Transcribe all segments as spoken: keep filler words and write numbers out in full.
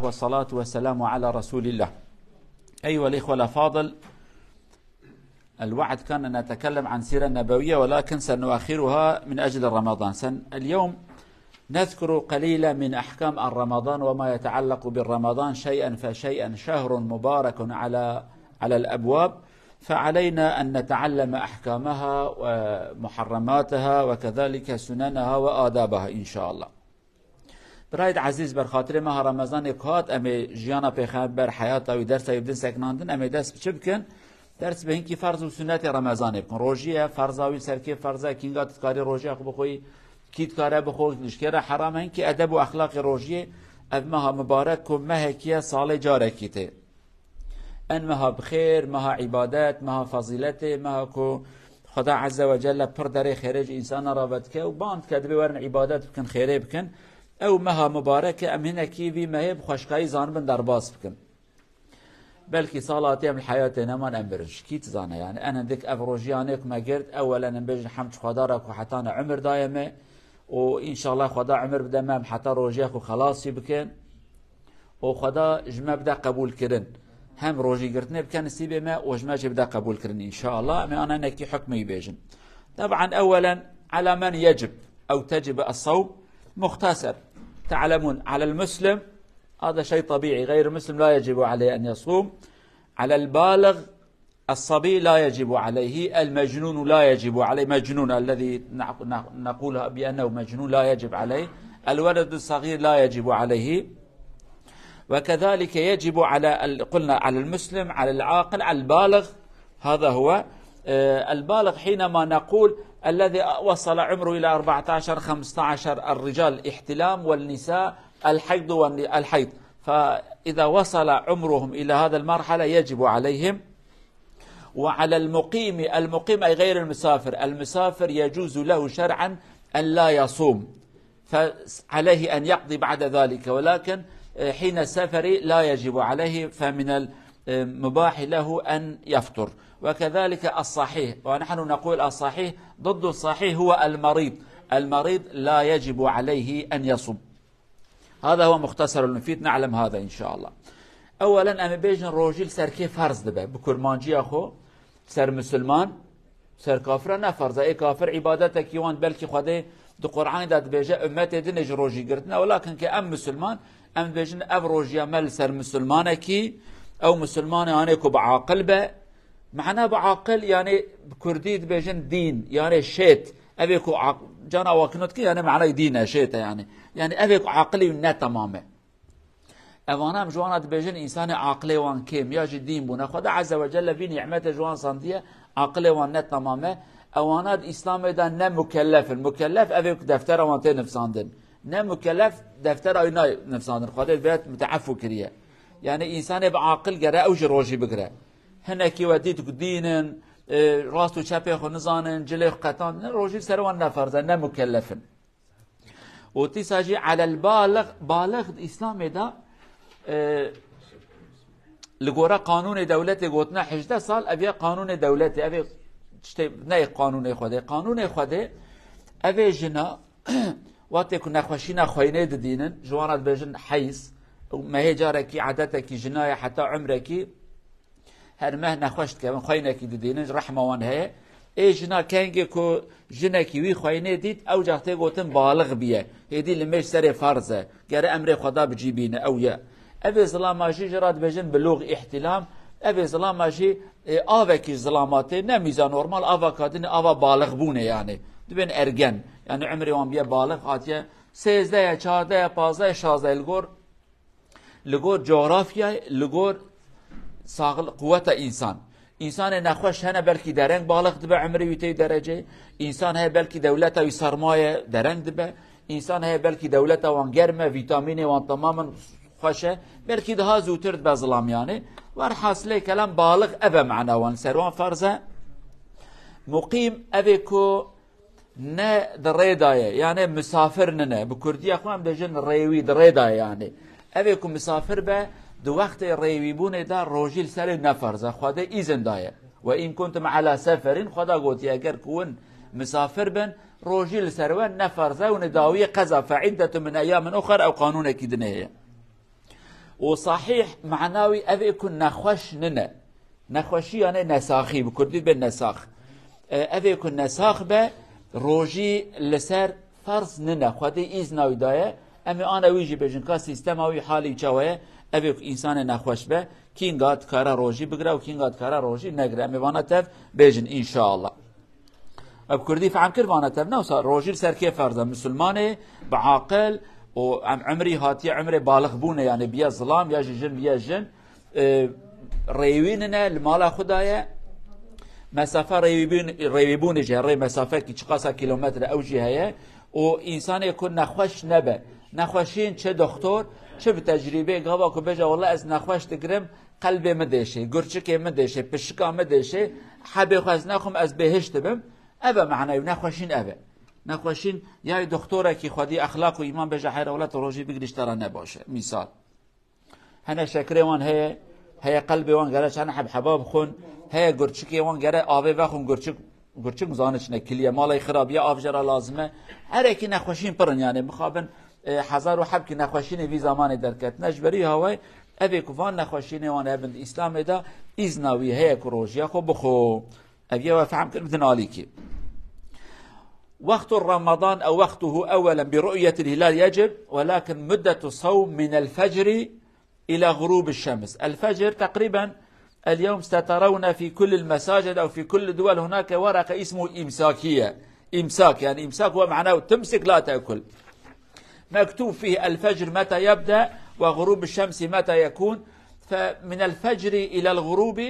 والصلاة والسلام على رسول الله. أيها الإخوة الأفاضل، الوعد كان أن نتكلم عن سيرة نبوية، ولكن سنؤخرها من أجل رمضان. سن-، اليوم نذكر قليلا من أحكام الرمضان وما يتعلق بالرمضان، شيئا فشيئا، شهر مبارك على، على الأبواب، فعلينا أن نتعلم أحكامها ومحرماتها وكذلك سننها وآدابها إن شاء الله. Birayê ezîz, ber xatirê meha Remezanê ku hat, em ê jiyana Pêxember, heyata wî, dersa wî bidin sekinandin, em ê dest bi çi bikin? Ders bi hinkî ferz û sunnetê Remezanê bikin. Rojî ye, ferza wî ser kê ferz e, kînga tu dikarî rojiya xwe bixwî, kî dikare bixwe, ji kê re heram e, hinkî edeb û exlaqê rojiyê, ev meha mibarek ku mehekî ye, salê carekî tê. En meha bi xêr, meha îbadet, meha fezîletê, meha ku Xweda Azze ve Celle pir derê xêrê ji însana re vedike û ban dike, divê werin îbadet bikin, xêrê bikin. Ew meha mibarek e, em hinekî vî mehê bi xweşkayî zanibin derbas bikin. Belkî sala hatî em li heyatê neman, em mirin. Ji kî dizane yani? En hindik ev rojiyanê ku me girt, ewelen em bêjin hemd ji Xweda re ku hetane umir daye me û înşallah Xweda umir bide me, em heta rojiya xwe xelasî bikin. û Xweda ji me bide qebûlkirin. Hem rojîgirtinê bike nisîbê me û ji me jî bide qebûlkirin înşallah. Em ê ana hinekî hukmê wî bêjin. Teban, ewelen, على من يجب أو تجب الصوم؟ مختصر. تعلمون، على المسلم، هذا شيء طبيعي، غير المسلم لا يجب عليه أن يصوم. على البالغ الصبي لا يجب عليه، المجنون لا يجب عليه، مجنون الذي نق-، نق-، نقول بأنه مجنون لا يجب عليه، الولد الصغير لا يجب عليه، وكذلك يجب على ال-، قلنا على المسلم، على العاقل، على البالغ، هذا هو، آه، البالغ حينما نقول الذي وصل عمره إلى أربعتاشر، خمستاشر، الرجال الاحتلام والنساء الحيض والن-، الحيض. فإذا وصل عمرهم إلى هذا المرحلة يجب عليهم وعلى المقيم، المقيم أي غير المسافر، المسافر يجوز له شرعا أن لا يصوم، فعليه أن يقضي بعد ذلك، ولكن حين السفر لا يجب عليه، فمن المباح له أن يفطر. وكذلك الصحيح، ونحن نقول الصحيح، ضد الصحيح هو المريض، المريض لا يجب عليه أن يصوم. هذا هو مختصر المفيد، نعلم هذا إن شاء الله. Ewelen em ê bêjin rojî li ser kê ferz dibe? Bi kurmanciya xwe, ser misilman, ser kafira ne ferz e. Ê kafir îbadetekî wan belkî Xwedê di Qur'anê de dibêje, ummetê din ê ji rojî girtine. Welakin ke em misilman, em dibêjin ev rojiya me li ser misilmanekî, ew misilmanê anê ku bi aqil be, Mehna bi aqil, yani bi kurdî dibêjin dîn, yani şêt. Ev ê ku aq-, cana wakinot ki, yani mehnayê dîn e, şêt e yani. Yani ev ê ku aqilî ne temam e. Evana em ji wana dibêjin, însanê aqilê wan kêm ya jî dîn bûne. Xweda Azze ve Celle vî nîmetê ji wan sandiye, aqilê wan ne temam e. Ewana di Îslamê de ne mukellef in. Mukellef ev ê ku deftera wan tê nivsandin. Ne mukellef deftera wî nayê nivsandin. Xwedê bi muteefû kiriye. Yani însanê bi aqil gere ew jî rojî bigire. Hinekî we dît ku dîn in, e, rast û çepê xwe nizanin, cilê xwe qetandin, rojî ser wan ne ferz e, ne mukellef in. Û dîsa jî alel balix, balix di Îslamê de, e, li gora qanûnê dewletê gotine hejdeh sal, ev ya qanûnê dewletê, ev ê tiştê ne yê qanûnê Xwedê. Qanûnê Xwedê, ev ê jina, wextê ku nexweşîna xweynê didînin, ji wan re dibêjin heyz, û mehê carekî edetekî jina ye heta umrekî, Her meh nexweş dikevin, xweynekî didînin, rehma wan heye. Ê jina kengê ku jinekî wî xweynê dît, ew cax tê gotin balix biye. Hêdî li mêj serê ferz e. Gere emrê Xweda bi cî bîne, ew ye. Evê zilama jî ji re dibêjin bilûx, îhtîlam. Evê zilama jî, e, avekî zilama tê, ne mîza normal, ava kadinê, ava balix bûnê yani. Dibên ergen. Yani emrê wan biye balix, hatiye sêzdeh ye, çardeh ye, pazdeh ye, şazdeh ye li gor Li gor cografyayê, li gor saxl-, quweta însan. Însanê nexweş hene, belkî dereng balix dibe, emrê wî tê dereceyê. Însan heye, belkî dewleta wî sermaye dereng dibe. Însan heye, belkî dewleta wan germ e, vîtamînê wan temamen xweş e. Belkî daha zûtir dibe zilam yani. Werhasilê kelam balix ev e mana wan, ser wan ferz e. Muqîm ev ê ku Ne di rê de ye, yani misafir nine. Bi kurdiya xwe em dibêjin rêwî, di rê de ye yani. Ev ê ku misafir be, di wextê rêwîbûnê de rojî li ser wê ne ferz e, Xwedê îzin daye. Ve in kuntum ala seferin, Xweda gotiye, eger ku hûn misafir bin, rojî li ser we ne ferz e, hûn ê dawiyê qeza, fe iddetu min eyyamin uxer, ew qanûnekî dinê heye. û sahîh mana wî ev ê ku nexweş nine. Nexweşî yanê nesaxî, bi kurdî bê nesax. E, ev ê ku nesax be, rojî li ser ferz nine. Xwedê îzna wî daye. Em ê ana wî jî bêjin ka sîstema wî halî çawa ye. Ev ê ku însanê nexweş be, kînga dikare rojî bigire û kînga dikare rojî negire. Em ê vana tev bêjin înşallah. Ev kurdî fehm kir vana tev ne wisa rojî li ser kê ferz e? Misilmanê bi aqil û em umrî hatiye umrê balixbûnê, yanî biye zilam ya jî jin biye jin, e, rêwî nine li mala xwe de ye. Mesafe rêwîbûn-, rêwîbûnê jî heye, rê mesafekî çiqasa kîlometre ew jî heye. Û însanê ku nexweş nebe. Nexweşîn çi doxtor, çi bi tecrîbê gava ku bêje, "Wela ez nexweş digirim, qelbê min dêşê, gurçikê min dêşê, pişika min dêşê, hebê xwe ez nexwim, ez bêhiş dibim." Ev e manayê nexweşîn ev e. Nexweşîn ya doxtorekî xwedî exlaq û îman bêje, "Heyra wela tu rojî bigirî ji te re ne baş e." Mîsal. Hene şekerê wan heye, heye qelbê wan gere çend heb heba bixwin, heye gurçikê wan gere avê vexwin, gurçik, gurçik zanin çi ne, kiliye, malê xirabiye, av jê re lazim e. Her yekî nexweşîn pir in, yanî mixabin, e, hezar û hebkî nexweşînê vî zamanê derketine. Ji berî hawayê ev ê ku van nexweşînê wan hebin di Îslamê de, îzna wî heye ku rojiya xwe bixwe. Ev ye we fehm kir bidin alîkî. وقت رمضان أو وقته أولا برؤية الهلال يجب، ولكن مدة الصوم من الفجر إلى غروب الشمس. الفجر تقريبا اليوم سترون في كل المساجد أو في كل الدول هناك ورقة اسمه إمساكية. إمساك، يعني إمساك هو معناه تمسك لا تأكل. مكتوب فيه الفجر متى يبدأ وغروب الشمس متى يكون، فمن الفجر إلى الغروب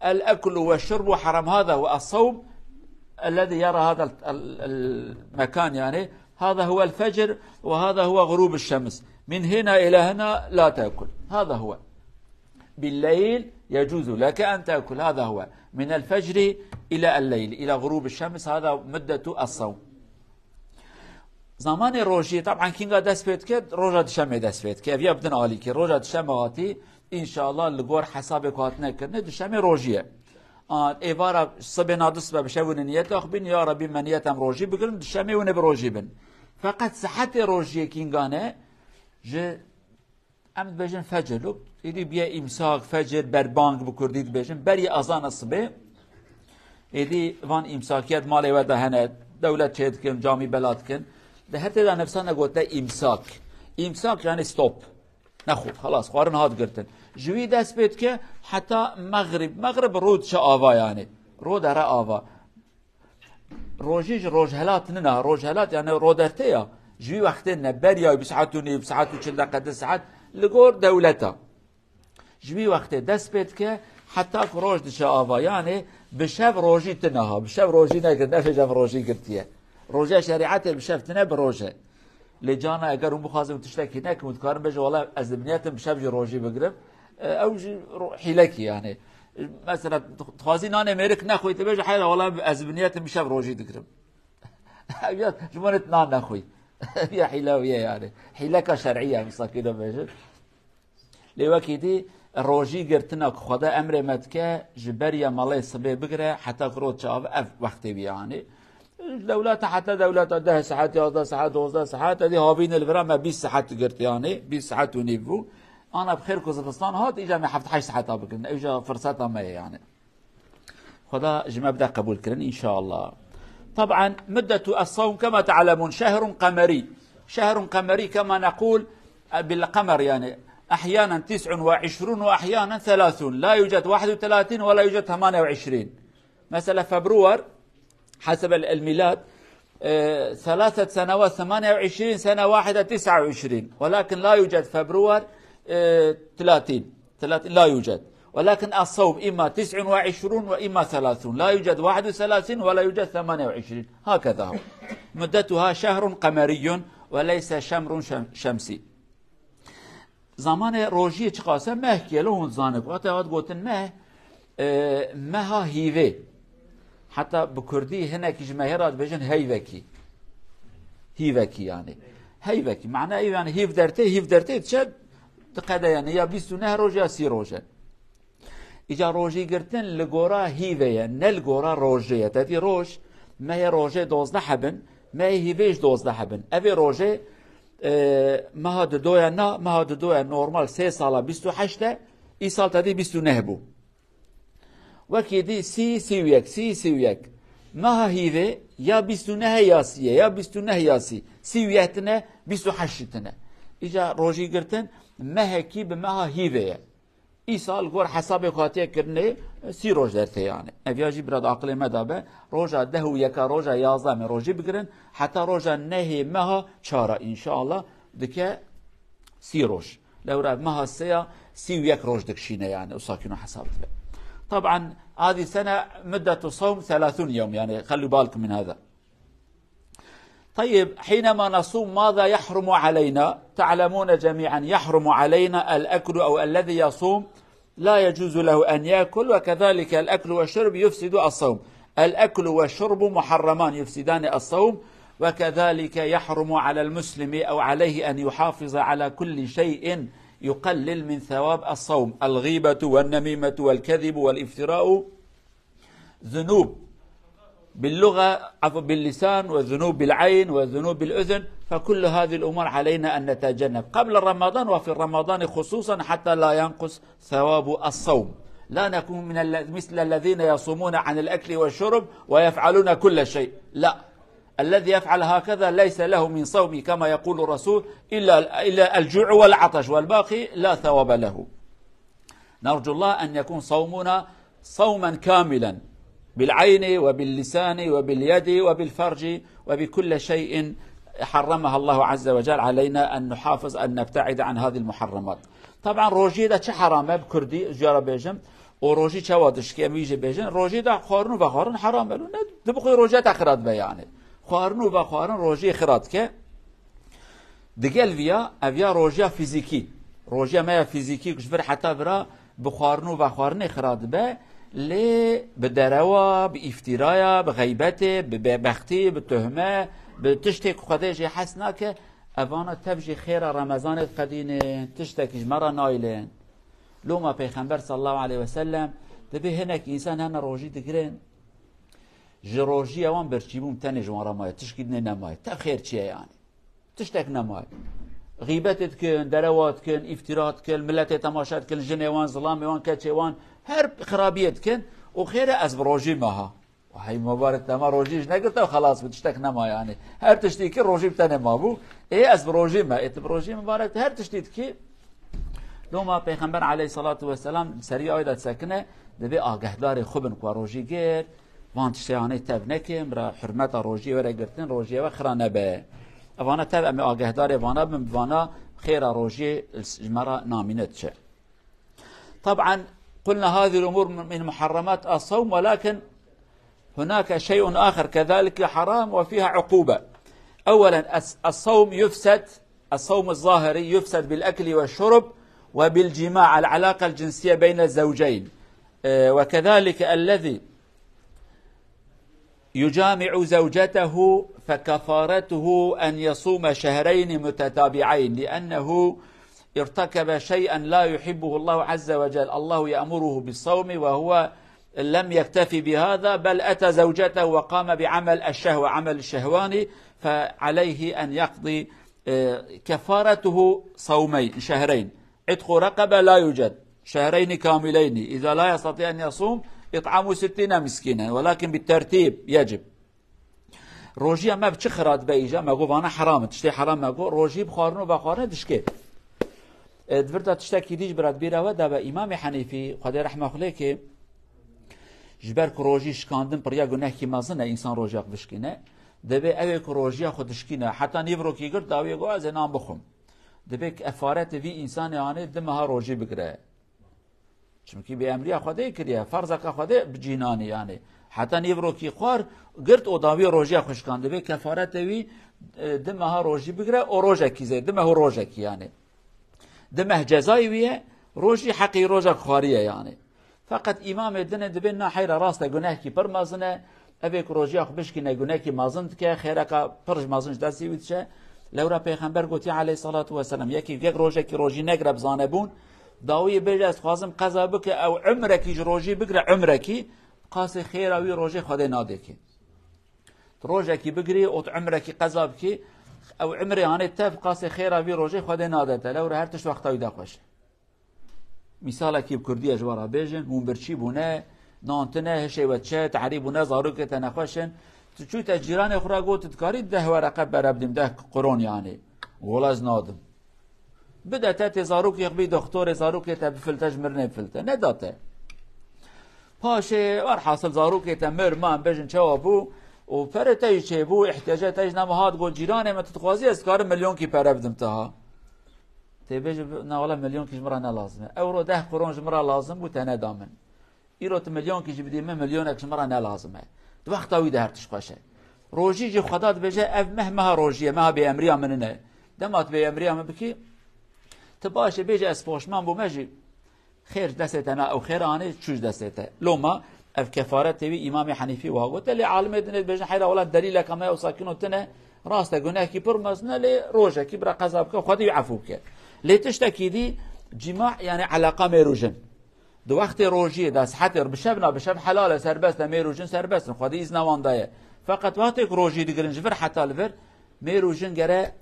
الأكل والشرب حرام. هذا هو الصوم الذي يرى هذا ال-، ال-، المكان، يعني هذا هو الفجر وهذا هو غروب الشمس، من هنا إلى هنا لا تأكل. هذا هو. بالليل يجوز لك أن تأكل، هذا هو. من الفجر إلى الليل، إلى غروب الشمس، هذا مدة الصوم. Zamanê rojiyê, taban kînga dest pê dike, roja dişemê dest pê dike. Ev ya bidin alîkî. Roja dişemê hatî, înşallah li gor hesabê ku hatine kirine, dişemê rojî ye. A, êvara sibê na du sibe bi şev wine niyeta xwe bin, ya Rebî me niyet em rojî bigirin, dişemê wine bi rojî bin. Feqet sihetê rojiyê kînga ne, ji Em dibêjin fecr, lû êdî biye îmsak, fecr, berbang bi kurdî dibêjin, berî ezana sibê. Êdî van îmsakiyet malê we de hene, dewlet çê dikin, camî bela dikin. Di her tê de nefsa ne gote îmsak. Îmsak yani stop. Nexwe, xelas, xwarin hat girtin. Ji wî dest pê dike heta mexrib. Mexrib rû diçe ava yani. Rû dere ava. Rojî ji rojhelat nina. Rojhelat yani roderte ya. Ji wî wextê ne, beriya bi saet û nîv, saet û çil deqe, du saet, li gor dewleta. Ji wî wextê dest pê dike, heta ku roj diçe ava. Yani bi şev rojî tine ha. Bi şev rojî negirin, ne fêcem rojî girtiye. Roja şerîetê bi şev tine, bi roj e. Lê cana eger hûn bixwazin û tiştekî nekin û dikarin bêje, "Wala ez bi niyetim bi şev jî rojî bigirim", e, ew jî ro-, hîlekî yani. Mesela, dixwazî nanê mêrik nexwî, tu bêje, "Heyra, wala ez bi niyetim bi şev rojî digirim." Ev ya, ji bo nêt nan nexwî. Ev ya hîla wî ye yani. Hîleka şer'î ye, misakî de bêjin. Lê wekî dî rojî girtina ku Xweda emrê me dike, ji beriya malê sibê bigire heta ku roj çav, ev wextê wî ye yani. Dewleta heta dewleta deh saet, yazdeh saet, dozdeh saet, edî havînê li vira me bîst saet girt yani, bîst saet û nîv bû. Ana bi xêr ku zivistan hat, îca me heft heşt saeta bigirin. Ew jî firseta me ye yani. Xweda ji me bide qebûl kirin, înşallah. Taban, مدة الصوم كما تعلمون شهر قمري. شهر قمري كما نقول بالقمر، يعني أحيانا تسع وعشرون وأحيانا ثلاثون. لا يوجد واحد وثلاثين ولا يوجد ثمانية وعشرين. Mesela, februar, حسب ال-، الميلاد، آه، ثلاثة سنوات، ثمانية وعشرين سنة واحدة، تسعة وعشرين، ولكن لا يوجد فبروار، آه، ثلاثين. ثلاثين لا يوجد. ولكن الصوم إما تسع وعشرون وإما ثلاثون. لا يوجد واحد وثلاثين ولا يوجد ثمانية وعشرين. هكذا هو. مدتها شهر قمري وليس شمر شم-، شمسي. Zamanê rojiyê çiqas e, mehkî ye, li hûn zanin ku heta hat gotin meh, e, meha hîvê. Heta bi kurdî hinekî ji mehê re dibêjin heyvekî. Hîvekî yani. Heyvekî. Mane ev yani hîv dertê, hîv dertê diçe diqede yani ya bîst û neh roj ya sî roj e. Îca rojî girtin li gora hîvê ye, ne li gora rojê ye. Tevî roj, mehê rojê dozdeh hebin, mehê hîvê jî dozdeh hebin. Evê rojê E, meha didoya na, meha didoya normal sê sala bîst û heşt e, îsal tedî bîst û neh bû. Wekî dî sî, sî û yek, sî, sî û yek. Meha hîvê ya bîst û neh e ya sî ye, ya bîst û neh ya sî. Sî û yek tine, bîst û heşt tine. Îca rojî girtin, mehekî bi meha hîvê ye. Îsal gor hesabê ku hatiye kirinê, sî roj dertê yani. Ev ya jî bira di aqilê me de be. Roja deh û yeka, roja yazdeh me rojî bigirin. Heta roja nehê meha çara inşallah dike sî roj. Lewra meha seya sî û yek roj dikşîne yani. Usakîno hesab dibe. Taban, هذه السنة مدة الصوم ثلاثون يوم، يعني خلوا بالكم من هذا. طيب، حينما نصوم ماذا يحرم علينا؟ تعلمون جميعا يحرم علينا الأكل، أو الذي يصوم لا يجوز له أن يأكل، وكذلك الأكل والشرب يفسد الصوم. الأكل والشرب محرمان يفسدان الصوم، وكذلك يحرم على المسلم أو عليه أن يحافظ على كل شيء يقلل من ثواب الصوم، الغيبة والنميمة والكذب والافتراء ذنوب باللغة، عفوا، باللسان، والذنوب بالعين، والذنوب بالأذن، فكل هذه الأمور علينا أن نتجنب قبل رمضان وفي رمضان خصوصا حتى لا ينقص ثواب الصوم. لا نكون من ال-، مثل الذين يصومون عن الأكل والشرب ويفعلون كل شيء. لا. الذي يفعل هكذا ليس له من صوم كما يقول الرسول إلا، إلا الجوع والعطش، والباقي لا ثواب له. نرجو الله أن يكون صومنا صوما كاملا بالعين وباللسان وباليد وبالفرج وبكل شيء حرمها الله عز وجل علينا أن نحافظ، أن نبتعد عن هذه المحرمات. طبعا، rojiyê de çi heram e bi kurdî, ji ya re bêjim, û rojî çawa dişkê, em wî jî bêjin, rojiyê de xwarin û vexwarin heram e. Ne, tu bi xwe rojiya te xira dibe yani. Xwarin û vexwarin rojiyê xira dike. Digel viya, ev ya rojiya fîzîkî. Rojiya me ya fîzîkî ku ji vir heta vira bi xwarin û vexwarinê xira dibe, lê bi derewa, bi îftîraya, bi xeybetê, bi bêbextî, bi tuhme, bi tiştê ku Xwedê jê hez nake, evana tev jî xêra Remezanê diqedînin, tiştekî ji me re naylên. Loma Pêxember sallallahu aleyhi ve sellem, dibê hinek însan hene rojî digirin, ji rojiyê wan birçîbûn tenê ji wan re maye, tişkî dinê nemaye. Tev xêr çi ye yani? Tiştek nemaye. Xîbetê dikin, derewa dikin, îftîra dikin, miletê temaşe dikin, jinê wan, zilamê wan, keçê wan, her xirabiyê dikin û xêre ez bi rojî me ha. Hey mubarek, dema rojî ji negirte û xelas bû, tiştek nema yani. Her tiştî ki rojî bi tenê mabû. Ê ez bi rojî me, ê tu bi rojî, mubarek, her tiştî dikî. Loma Pêxember aleyhissalatu vesselam serî ay de disekine, dibê agehdarê xwe bin ku rojî gir, van tiştê anê tev nekin, bira hurmeta rojiyê were girtin, rojiyê we xira nebe. Evana tev em ê agehdarê vana bin, vana xêra rojiyê ji me re namîne diçe. طبعا قلنا هذه الأمور من محرمات الصوم، ولكن هناك شيء آخر كذلك حرام وفيها عقوبة. أولا، الص-، الصوم يفسد، الصوم الظاهري يفسد بالأكل والشرب وبالجماع، العلاقة الجنسية بين الزوجين. آه، وكذلك الذي يجامع زوجته فكفارته أن يصوم شهرين متتابعين، لأنه ارتكب شيئا لا يحبه الله عز وجل. الله يأمره بالصوم وهو لم يكتف بهذا، بل أتى زوجته وقام بعمل الشهوة، عمل الشهواني، فعليه أن يقضي، آه، كفارته صومين، شهرين. عتق رقبة لا يوجد، شهرين كاملين، إذا لا يستطيع أن يصوم إطعام ستين مسكينا، ولكن بالترتيب يجب. Rojiya me bi çi xira dibe îca? Me got vana heram in, tiştê heram me got, rojî bi xwarin û vexwarinê dişkê. E, di vir de tiştekî dî jî bira di bîra we de be, Îmamê Henîfî, Xwedê rehma xwe lê ke, ji ber ku rojî şikandin piriya gunehkî mezin e, însan rojiya xwe bişkîne, dibê ew ê ku rojiya xwe dişkîne, heta nîvrokî girt, dawiyê got, ez ê nan bixwim. Dibê kefaretê vî însanê anê di meha rojî bigire. Çimkî bêemriya Xwedê kiriye, ferzeke Xwedê bi cînanî yani. Heta nîvrokî xwar girt û dawiyê rojiya xwe şikand. Dibê kefaretê wî, e, di meha rojî bigire û rojekî zê, di meh û rojekî yani. Di meh cezayê wî ye, rojî heqî rojek xwariye yani. Feqet îmamê dinê dibê na heyra rast e, gunehkî pir mezin e. Evê ku rojiya xwe bişkîne, gunehkî mezin dike, xêreka pir ji mezin ji destî wî diçe. Lewra Pêxember gotiye aleyhissalatu vesselam, yekî yek rojekî rojî negire bi zanebûn, dawiyê bêje, ez dixwazim qeza bike, ew umrekî ji rojî bigire, umrekî, qasê xêra wî rojê Xwedê nadê kê. Tu rojekî bigirî û tu umrekî qeza bikî, Ew emrê anê tev qasê xêra vî rojê Xwedê nade te. Lewre her tişt wexta wî de xweş e. Mîsalekî bi kurdî ez ji we re bêjim, hûn birçî bûne, nan tine, hişê we çe, tehrî bûne, zarokê te nexweş in. Tu çû te cîranê xwe re got, dikarî deh wereqe pere bidîm, deh quron yanî. Wela ez nadim. Bide te tê zarokê xwe bî doxtorê, zarokê te bifilte, ji mirinê bifilte. Neda te. Paşê, werhasil zarokê te mir, man bêjin çawa bû û pere te jî çêbû, ihtiyaca te jî nema hat, got, cîranê min, tu dixwazî ez dikarim milyonkî pere bidim te ha. Tê bêjî, na wela milyonkî ji min re ne lazim e. Ewro deh quron ji min re lazim bû, te neda min. Îro tu milyonkî jî bidî min, milyonek ji min re ne lazim e. Di wexta wî de her tişt xweş e. Rojî jî Xweda dibêje, ev meh meha rojî ye, meha bêemriya min nine. Dema tu bêemriya min bikî, tu baş e, bêje ez poşman bûme jî, xêr destê te na, ew xêr anê çû ji destê te. Loma ev kefaretê wî Îmamê Henîfî wiha gote, lê alimê din ê dibêjin, heyra wela delîleka me ew sakîno tine, rast e, gunehekî pir mezin e, lê rojekî bira qeza bike, Xwedî wî efû bike. Lê tiştekî dî, cîma, yanî eleqa mêr û jin. Di wextê rojiyê de, sihetê bi şev na, bi şev helal e, serbest e, mêr û jin serbest in, Xwedî îzna wan daye. Feqet wextê ku rojî digirin ji vir heta li vir, mêr û jin gere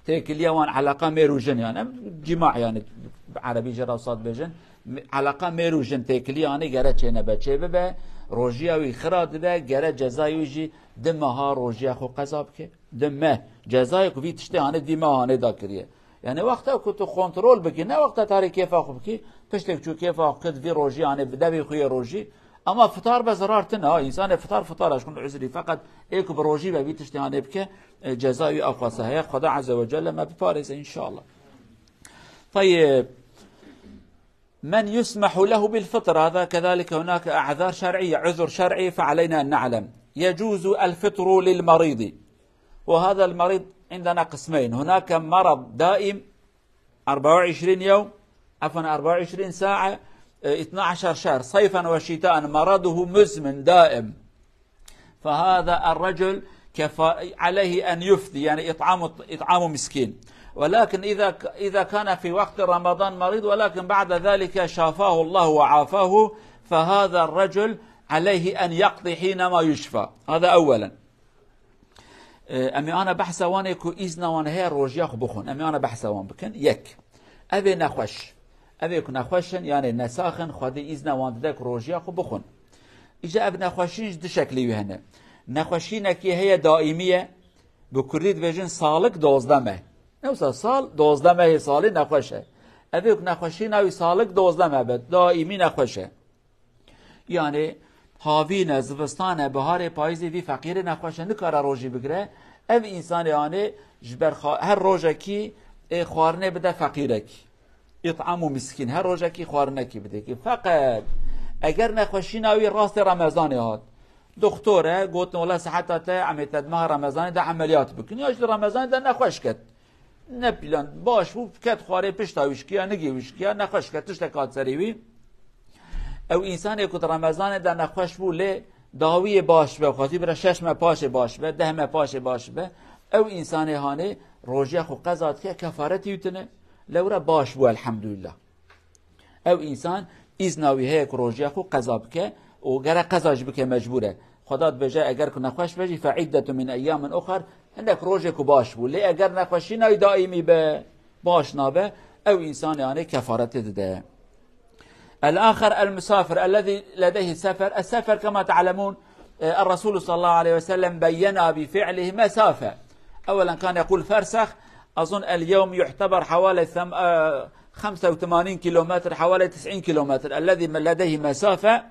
têkiliya wan, eleqa mêr û jin, yanî em cîma, yanî bi erebî jê re wisa dibêjin, eleqa mêr û jin têkiliya anê gere çênebe, çêbibe, rojiya wî xira dibe, gere cezayê wî jî di meha rojiya xwe qeza bike. Di meh cezayê ku vî tiştê anê vî meha anê da kiriye. Yanî wexta ku tu kontrol bikî, ne wexta tarî kêfa xwe bikî, piştê ku çû kêfa xwe kir vî rojî anê bi devê xwe yê rojî, ama fitar be zerar tine ha, însanê fitar fitar e, ji xwe uzrî, feqet ê ku bi rojî ve vî tiştê anê bike, e, ceza wî ew xwasa heye. Xweda Azze ve Celle me biparêze înşallah. Tayyib. من يسمح له بالفطر، هذا كذلك هناك أعذار شرعية، عذر شرعي فعلينا أن نعلم. يجوز الفطر للمريض، وهذا المريض عندنا قسمين، هناك مرض دائم أربعة وعشرين يوم، عفوا، أربعة وعشرين ساعة، آه، اثنا عشر شهر، صيفا وشتاء، مرضه مزمن دائم، فهذا الرجل كفا-، عليه أن يفدي، يعني إطعام، إطعام مسكين. ولكن إذا ك-، إذا كان في وقت رمضان مريض، ولكن بعد ذلك شافاه الله وعافاه، فهذا الرجل عليه أن يقضي حينما يشفى. هذا أولا. E, em ê ana behsa wan ê ku îzna wan heye rojiya xwe bixwin. Em ê ana behsa wan bikin. Yek. Ev ê nexweş. Ev ê ku nexweş in, yanê nesax in, Xwedê îzna wan dide ku rojiya xwe bixwin. Îca ev nexweşîn ji du şeklî wî hene. Nexweşînekî heye daîmî ye, bi kurdî dibêjin salik dozdeh meh. Ne wisa sal, dozdeh mehê salî nexweş e. Ev ê ku nexweşîna wî salik dozdeh meh be, daîmî nexweş e. Yanî havîn e, zivistan e, biharê, payîzê vî feqîrê nexweş e, nikare rojî bigire. Ev însanê anê ji ber xa-, her rojekî, ê, xwarinê bide feqîrekî. Ît'am û miskîn, her rojekî xwarinekî bidekî. Feqet eger nexweşîna wî rastê Remezanê hat, doktor e, gotin, wela siheta te em ê te di meha Remezanê de emeliyat bikin. Ya jî di Remezanê de nexweş ket. Ne plan baş bû, ket xwarê, pişta wî şikiya, nigê wî şikiya, nexweş ket, tiştek hat serê wî. Ew însanê ku di Remezanê de nexweş bû, lê dawiyê baş be, xwezî bire şeş meh paşê baş be, deh meh paşê baş be, ew însanê hanê rojiya xwe qeza dike, kefaretî wî tune, lewre baş bû, elhamdulillah. Ew însan îzna wî heye ku rojiya xwe qeza bike û gere qeza jî bike, mecbûr e. Xweda dibêje, eger ku nexweş be jî, fe iddetu min eyyamin uxar, hindek rojê ku baş bû. Lê eger nexweşîna wî daîmî be, baş nabe, ew însanê anê kefaretê dide. الآخر المسافر الذي لديه سفر. السفر كما تعلمون، آه، الرسول صلى الله عليه وسلم بين بفعله مسافة. أولا كان يقول فرسخ، أظن اليوم يعتبر حوالي ثم-، آه، خمسة وثمانين كيلومتر، حوالي تسعين كيلومتر، الذي لديه مسافة،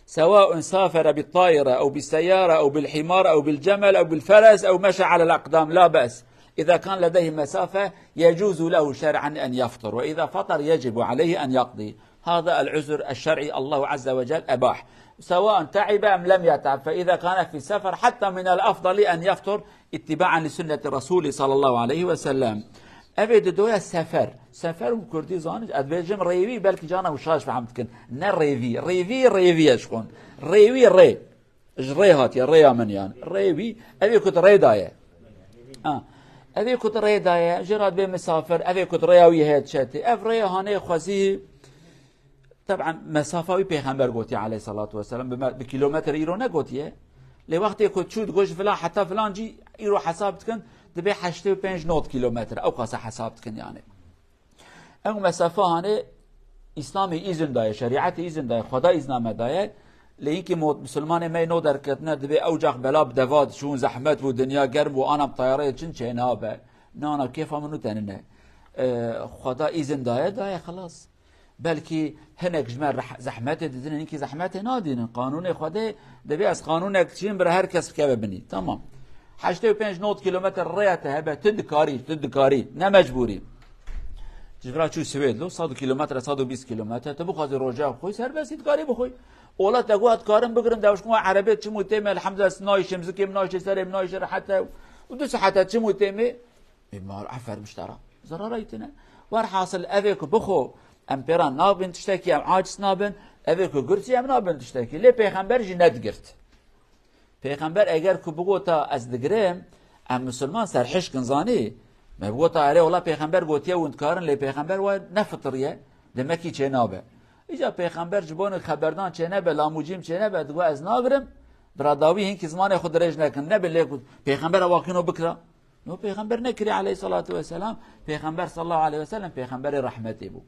سواء سافر بالطائرة أو بالسيارة أو بالحمار أو بالجمل أو بالفرس أو مشى على الأقدام، لا بأس. إذا كان لديه مسافة يجوز له شرعا أن يفطر، وإذا فطر يجب عليه أن يقضي. هذا العذر الشرعي الله عز وجل أباح، سواء تعب أم لم يتعب، فإذا كان في سفر حتى من الأفضل أن يفطر اتباعا لسنة الرسول صلى الله عليه وسلم. Ev ê didoya sefer. Sefer û kurdî zanî, ez dibêjim rêwî, belkî cana û şaş fehm dikin. Ne rêvî. Rêvî, rêvî ye ji xwe. Rêwî rê. Ji rê hatiye, rêya min yani. Rêwî, ev ê ku di rê de ye. Ha. Ev ê ku di rê de ye, jê re dibê misafir, ev ê ku di rêya wî heye diçe tê. Ev rêya hanê xwezî, teb'en mesafa wî Pêxember gotiye aleyhissalatu vesselam, bi me-, bi kîlometre îro negotiye. Lê wextê ku çû digot ji filan heta filan cî, îro hesab dikin, Dibê heştê û pênc not kilometre, ew qasa hesab dikin yani. Ew mesafe hanê Îslamê îzin daye, şerîetê îzin daye, Xweda îzna me daye. Lê hinkî mo-, misilmanê me no derketine, dibê ew cax bela bi deva diçûn, zehmet bû, dinya germ bû, anam tayareyê çin çênabe. Na, na, kêfa min û tenine. E, Xweda îzin daye, daye, xelas. Belkî hinek ji me reh-, zehmetê didin, hinkî zehmetê nadînin. Qanûnê Xwedê dibê ez qanûnek çîm bira her kes bikeve binî. Tamam. Heştê û pênc not kilometre rêya te hebe, tu dikarî, tu dikarî, ne mecbûrî. Ji vira çû Swêd lo, sed kilometre, sed û bîst kilometre, tu bixwazî roja xwe serbestî dikarî bixwî. Ola te got, dikarim bigirim, dewşkuma erebê çim û têmê, elhamdülillah, nayşêm, zikêm nayşê, serêm nayşê, rehet e. Û du saete çim û têmê, Ê, ma efer miştera. Zerara yî tine. Werhasil, evê ku bixo, em pêran nabin tiştekî, em aciz nabin, evê ku girtî, em nabin tiştekî. Lê Pêxember jî nedigirt. Pêxember eger ku bigota, "Ez digirim", em misilman serhişkin zanî. Me bigota, "Erê, wela Pêxember gotiye hûn dikarin", lê Pêxember we nefitiriye, demekî çênabe. Îca Pêxember ji bo xeberdan çênebe, lamûcîm çênebe, digo, "Ez nagirim", bira dawî hinkî zimanê xwe dirêj nekin. Nebin lê ku Pêxember ewakîno bikira. No, Pêxember nekiriye aleyhissalatu vesselam. Pêxember sallallahu aleyhi ve sellem Pêxemberê rehmetê bû.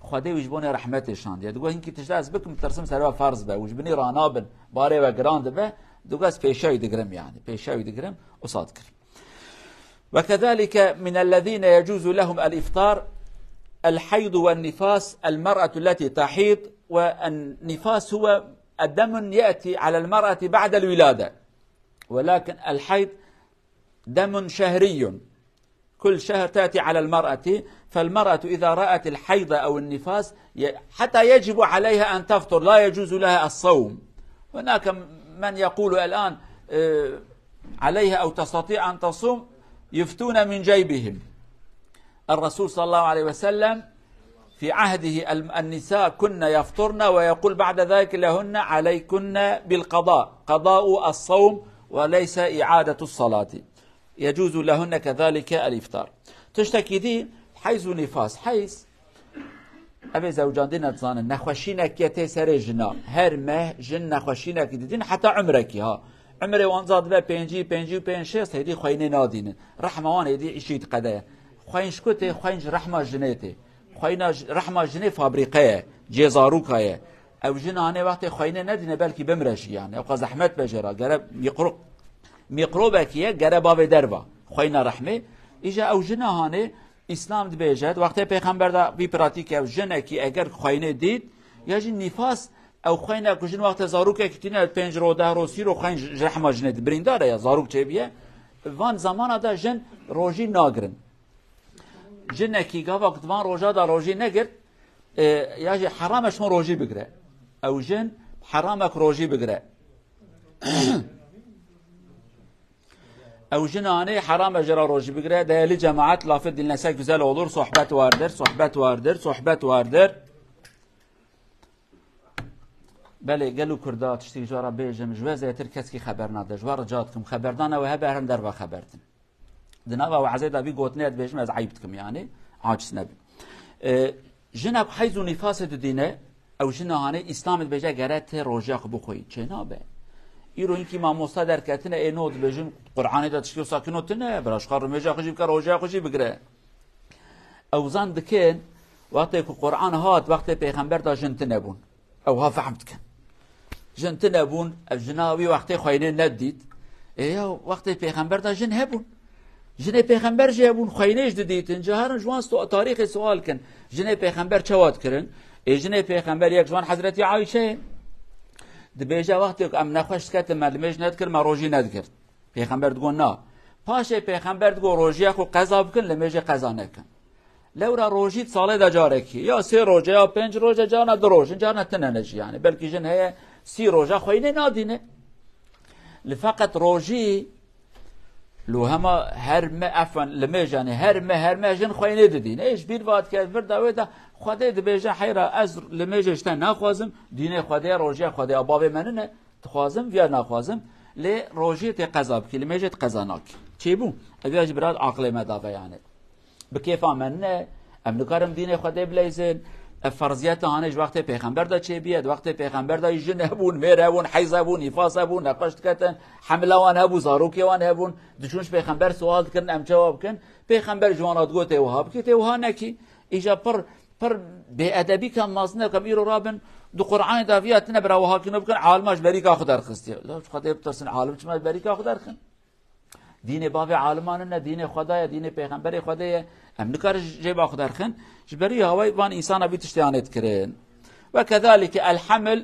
Xwedê wî ji bonê rehmetê şandiye. Digo, hinkî tişta ez bikim, tirsim ser we ferz be. Û ji binî ranabin, barê we giran dibe. Digo, ez pêşa wî digirim yani. Pêşa wî digirim, wisa dikirim. وكذلك من الذين يجوز لهم الإفطار الحيض والنفاس، المرأة التي تحيض، والنفاس هو الدم يأتي على المرأة بعد الولادة، ولكن الحيض دم شهري، كل شهر تأتي على المرأة، فالمرأة إذا رأت الحيض أو النفاس، ي-، حتى يجب عليها أن تفطر، لا يجوز لها الصوم. هناك من يقول الآن، آه، عليها أو تستطيع أن تصوم، يفتون من جيبهم. الرسول صلى الله عليه وسلم في عهده ال-، النساء كن يفطرن، ويقول بعد ذلك لهن: "عليكن بالقضاء، قضاء الصوم وليس إعادة الصلاة." يجوز لهن كذلك الإفطار. Tiştekî dî, heyz û nîfas. Heyz, ev ê zewcandî ne dizanin, nexweşînek ye tê serê jina. Her meh jin nexweşînek didin, heta umrekî ha. Umrê wan za dibe pêncî, pêncî û pênc, şêst, hêdî xweynê nadînin. Rehma wan hêdî îşî diqede ye. Xweyn ji ku tê, xweyn ji rehma jinê tê. Xweyna j-, rehma jinê fabrîqe ye, cihê zarûka ye. Ew jin hanê wextê xweynê nedîne, belkî bimre jî yani. Ew qas zehmet be jê re. Gere mîkro-, mîkrobekî ye, gere bavê derva. Xweyna rehmê. Îja ew jina hanê, Îslam dibêje, wextê Pêxember de vî pratîk ew jinekî eger xweynê dît, ya jî nîfas, ew xweyna ku jin wextê zarokekî tîne pênc ro, deh ro, sî ro xweyn ji, ji rehma jinê di birîndar e ya, zarok çêbiye. Van zamana de jin rojî nagirin. Jinekî gava ku di van roja de rojî negirt, e, ya jî heram e ji hûn rojî bigire. Ew jin heram e ku rojî bigire. Ew jin hanê heram e ji ra rojî bigire. Değerli cemaat, lafı dinlesek güzel olur. Sohbet vardır, sohbet vardır, sohbet vardır. Belê, gelo Kurda tiştî ji ra bêjim, ji we zêtir keskî xeber nade. Ji we rica dikim, xeberdana we hebe herin derva xebertin. Di nava wezê de vî gotinê dibêjim, ez eyb dikim, yani, aciz nebin. E, jina ku heyz û nîfasê didîne, ew jina hanê Îslamê dibêje gere tê rojiya xwe bixwî. Çê nabe. Îro hinkî mamosta derketine, ê no dibêjin, Qur'anê de tiştê wisa kino tine, bira ji xwe rimêja xwe jî bike, rojiya xwe jî bigire. Ew zan dikin, wextê ku Qur'an hat, wextê Pêxember de jin tine bûn. Ew ha fehm dikin. Jin tine bûn, ev jina wî wextê xweynê nedît. Ê ya wextê Pêxember de jin hebûn. Jinê Pêxember jî hebûn, xweynê jî didîtin. Caharin ji wan sto-, tarîxê sual kin. Jinê Pêxember çawa dikirin? Ê jinê Pêxember yek ji wan Hezretî Ayşe ye. Dibêje wextê ku em nexweş diketin, me limêj nedikir, me rojî nedigirt. Pêxember digot na. Paşê Pêxember digot rojiya xwe qeza bikin, limêjê qeza nekin. Lewra rojî di salê de carekî. Ya sê roje, ya pênc roje, carna du rojin, carna tine ne jî yani. Belkî jin heye sî roja xweynê nadîne. Li feqet rojî, lu hema her me, efan, limêj yani her me, her me jin xweynê didîne. Ê ji bîr va dike, vir da wê de Xwedê dibêje, heyra ez limêjê ji te naxwazim, dînê Xwedê ye, rojiya Xwedê ya bavê me nine. Dixwazim, viya naxwazim, lê rojiyê tê qeza bikî, limêjê tu qeza nakî. Çêbû? Ev ya jî biraz aqilê me dave yani. Bi kêfa me nine, em nikarin dînê Xwedê bileyzin, Ev ferziyeta hane ji wextê pêxember de çêbiye, di wextê pêxember de jin hebûn, mêr hebûn, heyz hebûn, nîfas hebûn, neqeş diketin, hemla wan hebû, zarokê wan hebûn, diçûn ji pêxember sual dikirin, em çawa bikin? Pêxember ji wan re digot, tê wiha bikî, tê wiha nekî. Îja pir, pir bêedebî kam mezin e, kam îro rabin, di Qur'anê de viya tine bira wiha kino bikin, alima ji berîka xwe derxistiye. La ji Xwedê bitirsin, alim çima ji berîka xwe derxin? Dînê bavê aliman ne, dînê Xweda ye, dînê pêxemberê Xwedê ye. Em nikarin ji cêba xwe derxin. Ji berî hawayê van însana vî tiştê anê dikirin. وكذلك الحمل،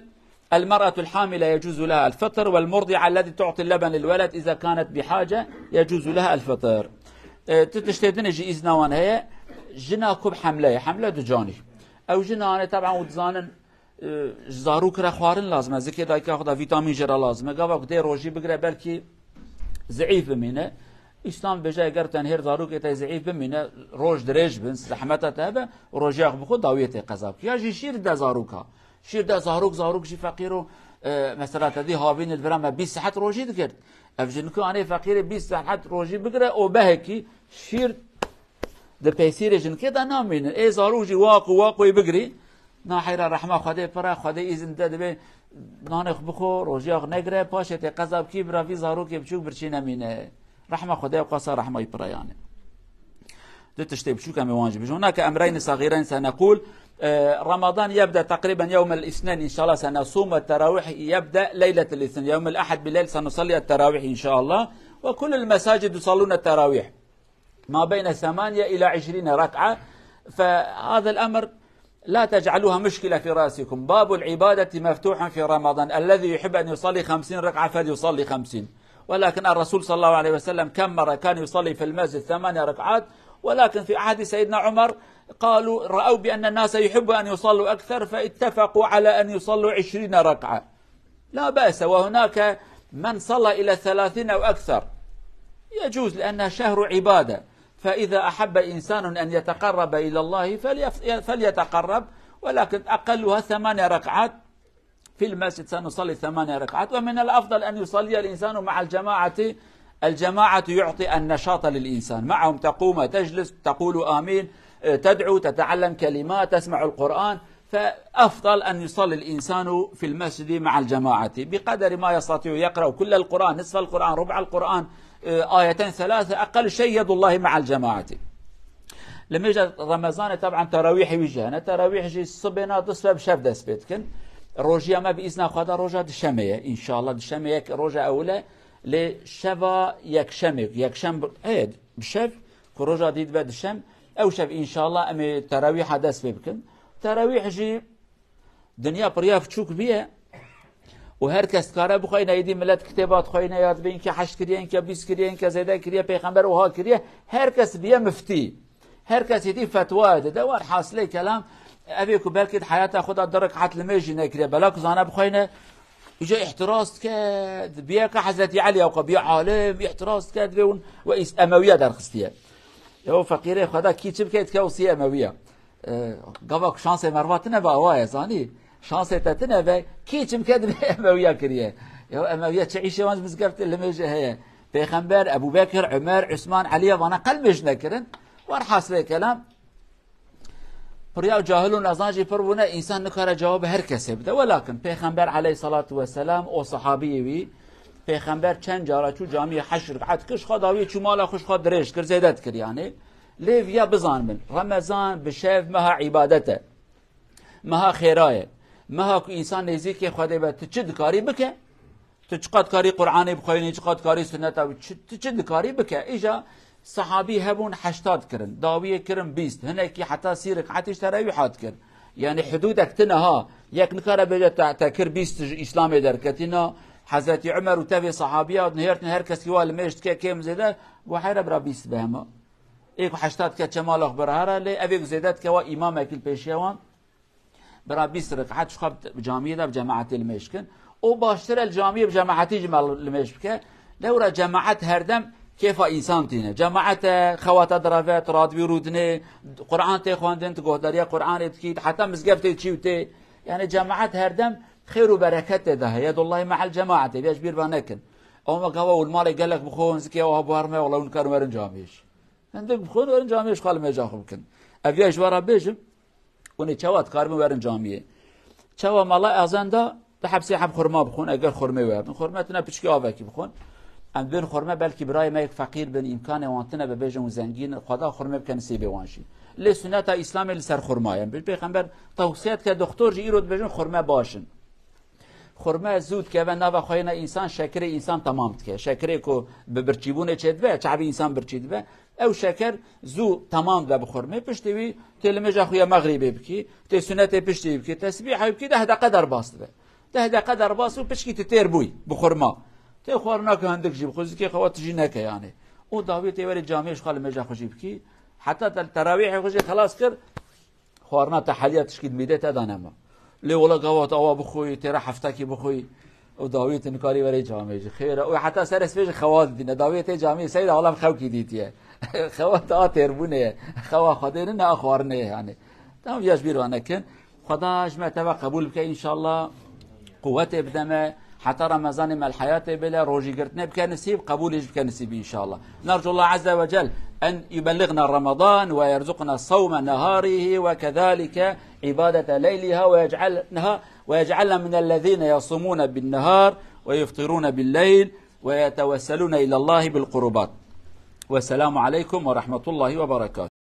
المرأة الحاملة يجوز لها الفطر، والمرضعة التي تعطي اللبن للولد إذا كانت بحاجة يجوز لها الفطر. E, tu tiştê din jî îzna wan heye. Jina ku bi hemle ye, hemle du canî. Ew jina anê, teban û dizanin, e, ji zarok re xwarin lazim e. Zikê dayika xwe de vîtamîn jê re lazim e. Gava ku dê rojî bigire, belkî zeîf bimîne. Îslam bêje, eger tenhêr zarokê te zeîf bimîne, roj dirêj bin, zehmeta te hebe, rojiya xwe bixwe, dawiyê tê qeza bike. Ya jî şîr de zaroka. Şîr de zarok, zarok jî feqîr û, e, mesela te dî havîn li vira me bîst saet rojî dikirt. Ev jin ku anê feqîrê bîst saet rojî bigire û behekî şîr di pêsîrê jinkê de namînin. Ê zarok jî waq û waq wê bigirî. Na heyra, rehma Xwedê pir e, Xwedê îzin de dibe nanê xwe bixwe, rojiya xwe negire, paşê tê qeza bikî, bira vî zarokê biçûk birçî nemîne. Rehma Xwedê ew qasa rehma wî pir e yani. Du tiştê biçûk em ê wan jî bijîn. هناك أمرين صغيرين سنقول. آه، رمضان يبدأ تقريبا يوم الاثنين إن شاء الله، سنصوم، والتراويح يبدأ ليلة الاثنين، يوم الأحد بالليل سنصلي التراويح إن شاء الله، وكل المساجد يصلون التراويح ما بين ثمانية إلى عشرين ركعة. فهذا الأمر لا تجعلوها مشكلة في رأسكم. باب العبادة مفتوح في رمضان. الذي يحب أن يصلي خمسين ركعة فليصلي خمسين. ولكن الرسول صلى الله عليه وسلم كم مرة كان يصلي في المسجد ثمانية ركعات، ولكن في عهد سيدنا عمر قالوا، رأوا بأن الناس يحبوا أن يصلوا أكثر، فاتفقوا على أن يصلوا عشرين ركعة. لا بأس، وهناك من صلى إلى ثلاثين أو أكثر، يجوز، لأنها شهر عبادة. فإذا أحب إنسان أن يتقرب إلى الله فليف-، فليتقرب، ولكن أقلها ثمانية ركعات في المسجد، سنصلي ثمانية ركعات. ومن الأفضل أن يصلي الإنسان مع الجماعة. الجماعة يعطي النشاط للإنسان، معهم تقوم، تجلس، تقول آمين، تدعو، تتعلم كلمات، تسمع القرآن. فأفضل أن يصلي الإنسان في المسجد مع الجماعة بقدر ما يستطيع، يقرأ كل القرآن، نصف القرآن، ربع القرآن، آه، آيتين ثلاثة، أقل شيء يد الله مع الجماعة. Li mêja Remezanê teban terawîhê wî jî hene. Terawîh jî sibê ne, du sibê bi şev dest pê dikin. Rojiya me bi îzna Xweda roja dişemê ye. Înşallah dişemê yek roja ewil e. Lê şeva yekşemê, yekşem bi-, ê, bi şev ku roja dî dibe dişem, ew şev înşallah em ê terawîha dest pê bikin. Terawîh jî dinya piriya biçûk bûye û her kes dikare bixweyne, êdî milet kitêba dixweyne, ya dibê înke heşt kiriye, înke bîst kiriye, înke zêde kiriye, pêxember wiha kiriye, her kes biye miftî. Her kes êdî fetwayê dide. Welhasilê kelam, ev ê ku belkî di heyata xwe de du rekat limêj jî nekiriye, bela ku zane bixweyne, îca îhtiras dike, dibiye ka Hezretî Elî ewqa biye alim, îhtiras dike, divê hûn we îs-, Emewiya derxistiye. Ya o feqîrê Xweda kî çi bike, dike o sî Emewiya. E, gava ku şansê merva tine ve awa ye, zanî? Şansê te tine ve, kî çimke dibe Emewiya kiriye. Ya Emewiya çi îşê wan ji mizgeftê limêjê heye? Pêxember, Ebû Bekir, Umer, Usman, Eliya vana qel mêj nekirin. Werhasilê kelam, piriya cahil û nezan jî pir bûne, însan nikare cewabê her kesê bide. Welakin Pêxember aleyhissalatu vesselam o sahabiyê wî, Pêxember çend cara çû camiyê heşt rekat kir, ji xwe dawiyê çû mala xwe ji xwe dirêj kir, zêde dikir yani. Lê viya bizanibin, Remezan bi şev meha îbadet e. Meha xêra ye. Meha ku însan nêzîkê Xwedê be, tu çi dikarî bike. Tu çiqat karî Qur'anê bixwînî, çiqat karî sunneta, çi, tu çi dikarî bike. Îja sahabî hebûn heştad kirin, dawiyê kirin bîst, hinekî heta sî rekatî ji terawîha dikir. Yani hudûdek tine ha. Yek nikare bêje te, te kir bîst ji Îslamê derketî, na, Hezretî Umer û tevê sahabiya nihêrtin, her kes ki wa limêj dike kêm zêde, got heyre bira bîst be hema. Ê ku heştad ke çemala xwe bira here, lê evê ku zêde dike wa îmamekî li pêşiya wan. Bira bîst rekat ji xwe bi camiyê de bi cemaetê limêj kin. O baştir e li camiyê bi cemaetî ji me limêj bike. Lewra cemaet herdem kêfa însan tîne. Cemaet e, xewata direve, tu radibî rûdinê, Qur'an tê xwendin, tu guhdariya Qur'anê dikî, heta mizgeftê çî û tê. Yani cemaet herdem xêr û bereket tê de heye. Yadullahi me'el cemaetê, vê ji bîr ve nekin. Ew me gava û li malê gelek bixwin, zikê ew ha buharme, wala hûn karin werin camiyê jî. Hindik bixwin, werin camiyê ji xwe limêja xwe bikin. Ev ya ji we re bêjim, Hûn ê çawa dikaribin werin camiyê? Çawa mala ezan da, di hepsê heb xurma bixwin, eger xurmê werin. Xurme tune piçkî avekî bixwin. Em dibin xurme belkî birayê me yek feqîr bin, îmkanê wan tune, bibêjin û zengîn, Xweda xurme bike nisîbê wan jî. Lê suneta Îslamê li ser xurma ye. Pêxember tewsiye dike, doktor jî îro dibêjin xurme baş in. Xurme zû dikeve nava xweyna însan, şekerê însan temam dike. Şekerê ku bi birçîbûnê çêdibe, çavê însan birçî dibe. Ew şeker zû temam dibe bi xurmê. Piştî wî tê limêja xwe ya mexrîbê bikî, tê sunetê piştî bikî, tesbîha bikî, deh deqe derbas dibe. Deh deqe derbas û pişkî tu têr bûyî bi xurma. Tê xwarina ku hindik jî bixwe, zikê xewa tu jî neke yani. Û dawî tê werê camiyê ji xwe limêja xwe jî bikî. Heta te terawîhê xwe jî xelas kir, xwarina te heliya tişkî di mîdê te de nema. Lê wela gava te awa bixwî, têra heftekî bixwî. Û dawî tu nikarî werê camê jî. Xêr e. Û heta serê spê jî xewa didîne. Dawî tê camê seyda alam xewkî dîtiye. Xewa te a têrbûnê ye. Xewa Xwedê ne, ne a xwarinê ye yani. Tamam, ya ji bîr ve nekin. Xweda ji me teva qebûl bike înşallah. Quwetê bide me. Heta Remezanê me li heyatê bile, rojî girtinê bike nisîb, qebûlê jî bike nisîb înşallah. نرجو الله عز وجل أن يبلغنا رمضان ويرزقنا صوم نهاره وكذلك عبادة ليلها ويجعلها، ويجعلنا من الذين يصومون بالنهار ويفطرون بالليل ويتوسلون إلى الله بالقربات. والسلام عليكم ورحمة الله وبركاته.